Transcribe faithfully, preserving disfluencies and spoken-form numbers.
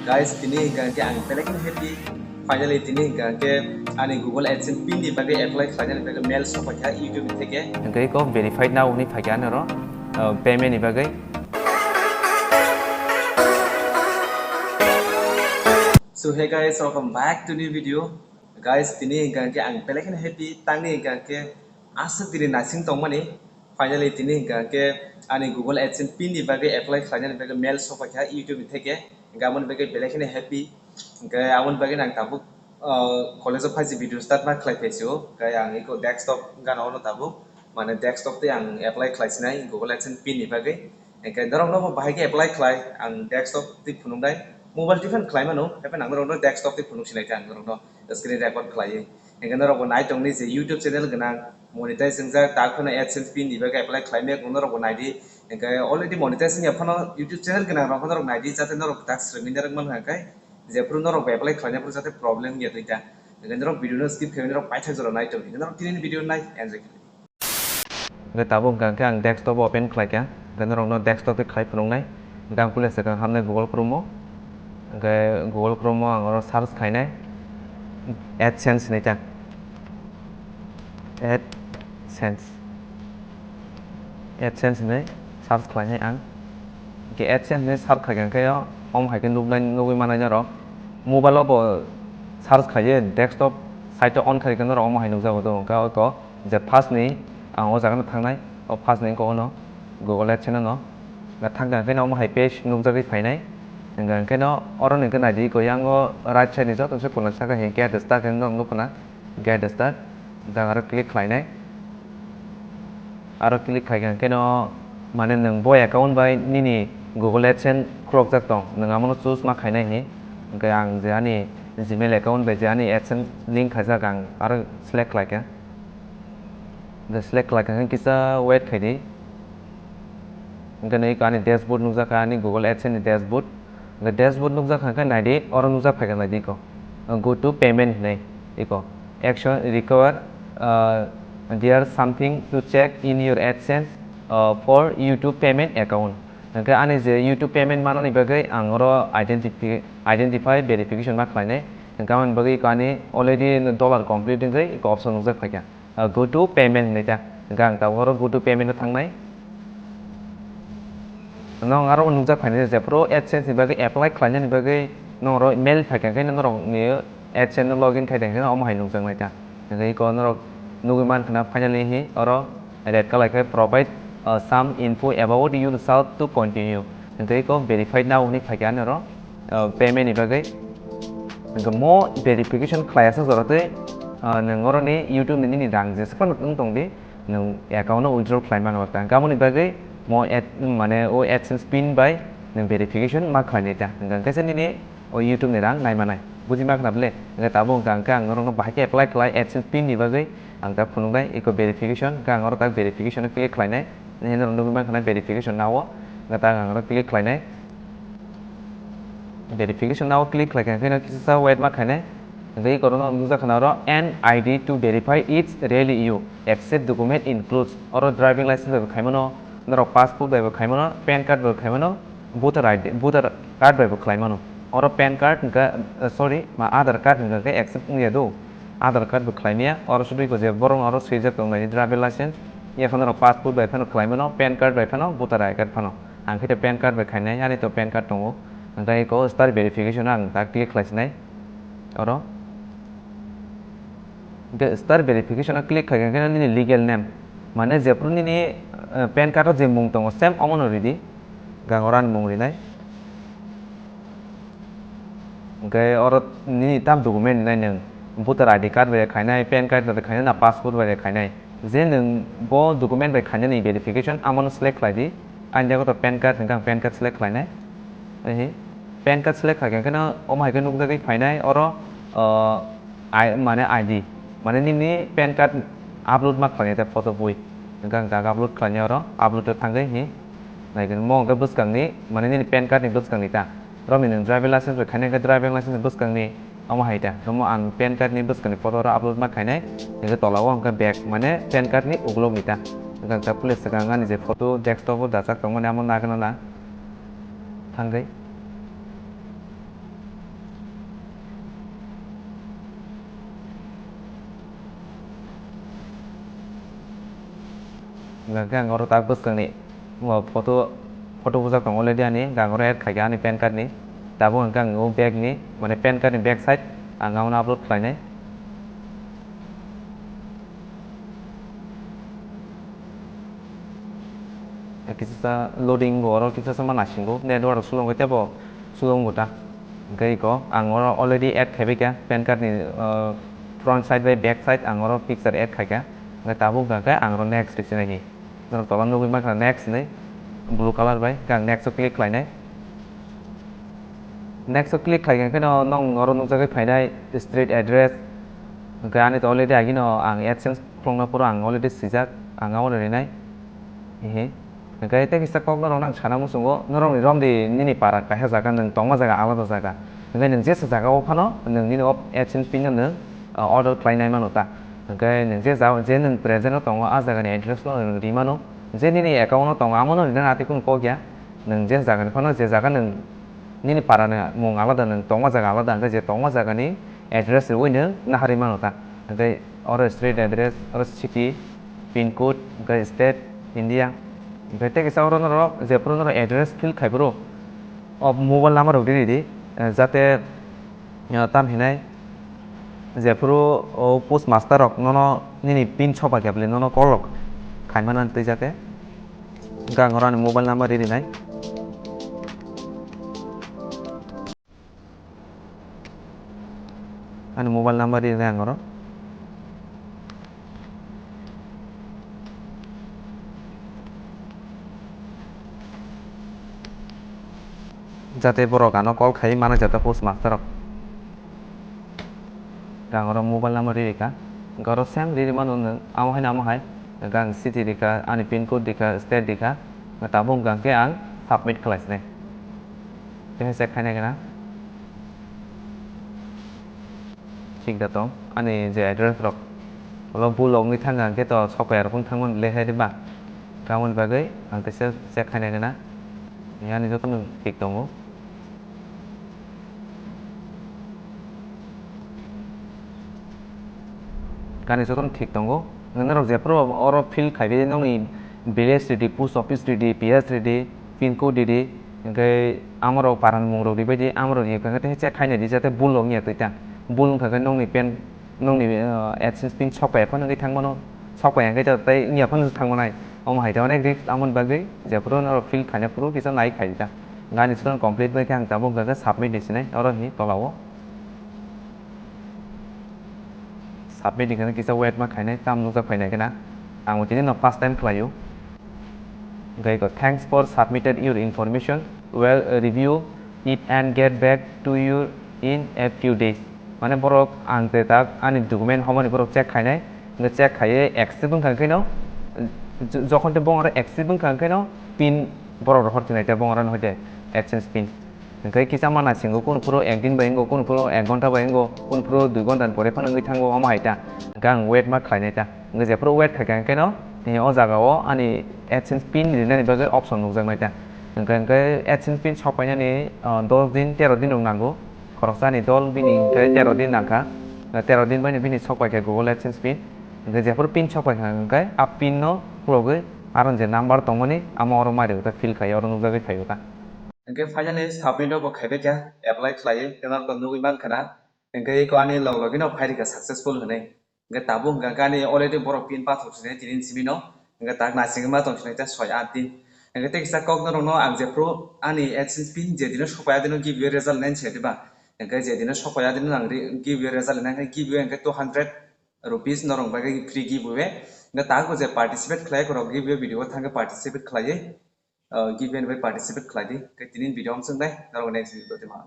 Guys, tini hingka khe ang belai kheno happy. Finally, tini hingka khe ani Google AdSense pin ni bagwi apply khlainani bagwi mail sok paikha YouTube ni theke. Hingke ko verified now hwnwi phaikha ani oro, uh, payment ni bagwi. So hey guys, welcome back to new video. Guys, tini hingka khe ang belai kheno happy, tangni hingka khe aswk dini naising tongmani. Finally, tini hingka khe ani Google AdSense pin ni bagwi apply khlainani bagwi mail sok paikha YouTube ni theke. Hingke aboni bagwi belai kheno happy. Hingke aboni bagwi ang tabuk, uh, college o phaisi video start ma khlai phaisio. Hingke ang iko desktop gana ono tabuk. Mane desktop tei ang apply khlaisinai Google AdSense pin ni bagwi. Hingke norokno bo bahai khe apply khlai, ang desktop tei phunuknai. Mobile tei phano khlai mano, haikhe ang norokno desktop tei phunuk sinai khe ang norokno screen record khlaiwi. Hingke norokbo nai tongdi je YouTube channel gwnang, monetize wngjak, tak phano AdSense pin ni bagwi apply khlai maya kung norokbo naidi. Hingke already monetize wngya phano YouTube channel gwnang rok phano norok naidi, jate norok tak swrwngwi narwk manha khe, jephru norokbo apply khlainai phuru jate problem wngya twi ta. Hingke norok video no skip khlaiwi norok paithak jora nai tongdi. Hingke norok tini ni video nai enjoy khlai. Hingke tabuk hingka khe ang desktop open khlaikha, hingke norokno desktop khe khlai phunuknai. Hingke ang puila swkang hamnai Google Chrome o, hingke Google Chrome o ang oro search khainai AdSense hinwi ta. AdSense, AdSense hinwi search khlainai ang. Hingke AdSense hinwi search khaikha khe omo hai khe nuknai, nugwi manai norok. Mobile o bo search khlaiwi desktop site o on khaikhe norok omo hai nukjago do, hingke oko je first ni ang o jaga no thangnai, o first ni wngkha ono Google AdSense no. Hingke thangkha hingke no omo hai page nukjagwi phainai. Hingke hingke no oro ni hingke naidi iko yang o right side ni joto se kono saka hingke get start hingke no nukho na, get start. Hingke aro click khlainai. Aro click khaikha hingke no mane nwng bo account bai nini Google AdSense khulokjak tong, nwng amono choose ma khainai hini. Hingke ang je ani Gmail account bai je ani AdSense link khaijak ang aro select khlaikha. Hingke select khlaikha hingke kisa wait khaidi. Hingke no iko ani dashboard nukjakha, ani Google AdSense ni dashboard. Hingke dashboard nukjakha hingke naidi, oro nukjak phaikha naidi iko. Go to payment hinwi iko. Action required, uh, there something to check in your AdSense, uh, for YouTube payment account. Hingke ani je YouTube payment manani bagwi ang oro identifi-, identify verification ma khlainai. Hingke aboni bagwi iko ani already dollar complete wngwi iko option nukjak phaikha. Ah, go to payment hinwi ta. Hingke ang tabuk oro go to payment o thangnai. Nwng aro nukjak phainai je, jephru AdSense ni bagwi apply khlainani bagwi nwng oro mail phaikha khe norok ni AdSense no login khai tongkhe omo hai nukjaknai ta. Hingke iko norok nugwi mankha na finally hi oro red colour khe provide, uh, some info about yourself to continue. Hingke iko verified now hinwi phaikha ani oro, uh, payment ni bagwi. Hingke mo verification khlaiya se jora tei, uh, nwng oro ni YouTube ni nini rang jesa phano wng tong di, nwng account no withdraw khlai mano ta. Hingke aboni bagwi mo ad-, mane o AdSense pin bai nwng verification ma khlainai ta. Hingke hingke se nini o YouTube ni rang nai manai. Buji ma khna ble? Hingke tabuk hingka hingke ang norokno bahai khe apply khlai AdSense pin ni bagwi ang ta phunuknai iko verification, hingke ang oro ta verification o click khlainai. Nini norok nugwi mankha na verification na o, hingke ta ang oro click khlainai. Verification na o click khlaikha hingke no kisa wait ma khainai. Hingke iko oro nukjak khna oro an I D to verify it's really you. Accept document includes. Oro driving license bai bo khaimano, norok passport bai bo khaimano, pan card bai bo khaimano, voter I D, voter card bai bo khlaimano. Oro pan card hingka, eh, sorry, ma Aadhaar card hingka khe accept wngya do. Aadhaar card bo khlaimaya, oro sudui ko je borok oro swijak tongnai driving license, ya phano norok passport bai phano khlaimano, pan card bai phano, voter I D card phano. Ang khe to pan card bai khainai, ani to pan card tongo. Hingka iko star verification ang ta click khlaisinai. Oro. Hingke star verification o click khaikha khe nini legal name, mane jephru nini, eh, pan card o je mung tongo same omono ridi, hingke ang oro ani mung rinai. Hingke oro nini tam document rinai nwng, voter I D card bai khainai, pan card bai khainai, na passport bai khainai, je nwng bo document bai khainani verification amono select khlai di. Ani jaga to pan card hingke ang pan card select khlainai. Ehe, pan card select khaikha khe no omo hai khe nukjagwi phainai oro, ah, I, mane I D, mane nini pan card upload ma khlainai ta photo bui. Hingke ang jaga upload khlainai oro, upload o thangwi hi. Naikhe mo hingke bwskangni, mane nini pan card ni bwskangni ta. Romni nwng driving license bai khainai hingke driving license ni bwskangni. Omo hai ta, omo ang pan card ni bwskangni photo oro upload ma khainai, hingke tola o hingke back, mane pan card ni ukulok ni ta. Hingke ang ta puila swkang ani je photo desktop o dachak tongmani amo nagana na thangwi. Hwnkhe ang oro tak bwskangni, o, photo, photo bujak tongo already ani, hwnkhe ang oro add khaikha ani pan card ni. Tabuk hwnkhe ang o back ni, mane pan card ni back side ang abono upload khlainai. Kisa loading bo oro kisa sama nasingo, network slow wngkhe tebo slow wngkha ta. Hwnkhe iko ang oro already add khaibaikha pan card ni, o, front side bai back side ang oro picture add khaikha. Hwnkhe tabuk hwnkhe ang oro next rwchinai. Norok tola nugwi mankha next hinwi blue color bai, hwnkhe ang next o click khlainai. Next o click khlaikha hwnkhe no nwng oro nukjagwi phainai street address. Hwnkhe ani to already agino ang AdSense khulokna phuru ang already swijak, ang abono rinai. Ehe. Hwnkhe tei kisa kok norokno ang sana muchungo, norokni romdi nini para kaisa jaga, nwng tongma jaga alada jaga. Hwnkhe nwng jesa jaga o phano nwng nini o AdSense pin no nwng, uh, order khlainai mano ta. Hwnkhe nwng je ja-, je nwng present o tongo, a jagani address no nwng ri mano. Je nini account o tongo, amo no rinani atwi kunu kok ya. Nwng je jagani phano, je jaga nwng nini para ni mung alada, nwng tongma jaga alada, hwnkhe je tongma jagani address riui nwng naharwi mano ta. Hwnkhe oro street address, oro city, pin code, hwnkhe state, India. Hwnkhe tei kisa oro norok jephuru norok address fill khai phuru o mobile number rok riri di, eh, jate, eh, tam hinai jephuru o post master rok nono nini pin sopai khe bwle nono call rok khaimani twi jate. Hwnkhe ang oro ani mobile number ririnai. Ani mobile number rinai ang oro. Jate borok ano call khai mano jate post master rok. Ang oro mobile number rikha. Hwnkhe oro same riri mano nwng amo hai no amo hai. Hwnkhe ang city rikha, ani pin code rikha, state rikha. Tabuk hwnkhe ang submit khlai sinai. Tei check khainai gana. Thik da tong, ani je address rok, ulo bul wngwi thangkha hwnkhe to software rok wng thangmani le hai ba. Tamoni bagwi ang teisa check khainai gana. Ani jotono thik tongo. Gani jotono thik tongo. Norok jephuru oro fill khai di, nokni village ridi, post office ridi, P S ridi, pin code ridi, hwnkhe amorok parani mungrok ribaidi, amorok rikha khe check khainai di, jate bul wngya twi ta. Bul wngkha khe nokni pen, nokni, uh, AdSense pin sokpaiya phano wngwi thangmano, sokpaiya hwnkhe tei wngya phano thangmanai. Omo hai khe onek risk, amoni bagwi jephuru norok fill khaina phuru kisa nai khai di ta. Gani jotono complete bai khe ang tabuk hwnkha khe submit di sinai, oro hinwi tola o. Submit hwnkhe kisa wait ma khainai, tam nukjak phainai khena. Ang bo tini no first time khlaio. Hwnkhe iko, "Thanks for submitted your information. We'll review it and get back to you in a few days." Mane borok ang je tak ani document homani borok check khainai. Hwnkhe check khaiwi accept wngkha hwnkhe no, j-, jokhon tei bongoro accept wngkha hwnkhe no pin borok rohor twi nai ta bongoro no hoite AdSense pin. Hwnkhe kisa ma nasingo, kunu phuru ek din bai wngo, kunu phuru ek ghonta bai wngo, kunu phuru dui ghonta ni pore phano wngwi thango, omo hai ta. Hwnkhe ang wait ma khlainai ta. Hwnkhe jephuru wait khaikha hwnkhe no, eh, o jaga o ani AdSense pin rinani bagwi option nukjaknai ta. Hwnkhe, hwnkhe AdSense pin sokpainani, ah, dos din, tero din rok nango. Khoroksani dol bini hwnkhe tero din nangkha. Tero din baino bini sokpaikha Google AdSense pin. Hwnkhe jephuru pin sokpaikha hwnkhe a pin no khulogwi aro je number tongmani amo oro mai rwkha, fill khai oro nukjagwi phaiyo ta. Hwnkhe finally submit o bo khaibai kha, apply khlaiwi, tei norok nugwi mankha na. Hwnkhe eko ani log logino phai rikha successful hinwi. Hwnkhe tabuk hwnkha khe ani already borok pin pathok sinai tini simi no. Hwnkhe tak naisingwi ma tong sinai ta soi aa din. Hwnkhe tei kisa kok norokno ang jephuru ani AdSense pin je dino sokpai a dino giveaway result nai se diba. Hwnkhe je dino sokpai a dino ang re-, giveaway result nai khe giveaway hwnkhe two hundred rupees norok bagwi free giveaway. Hwnkhe tabuk je participate khlai khorok giveaway video o thangkhe participate khlaiwi. Uh, giveaway ni bai participate khlai di. Tei tini video amswk nai, norok next video tei ma.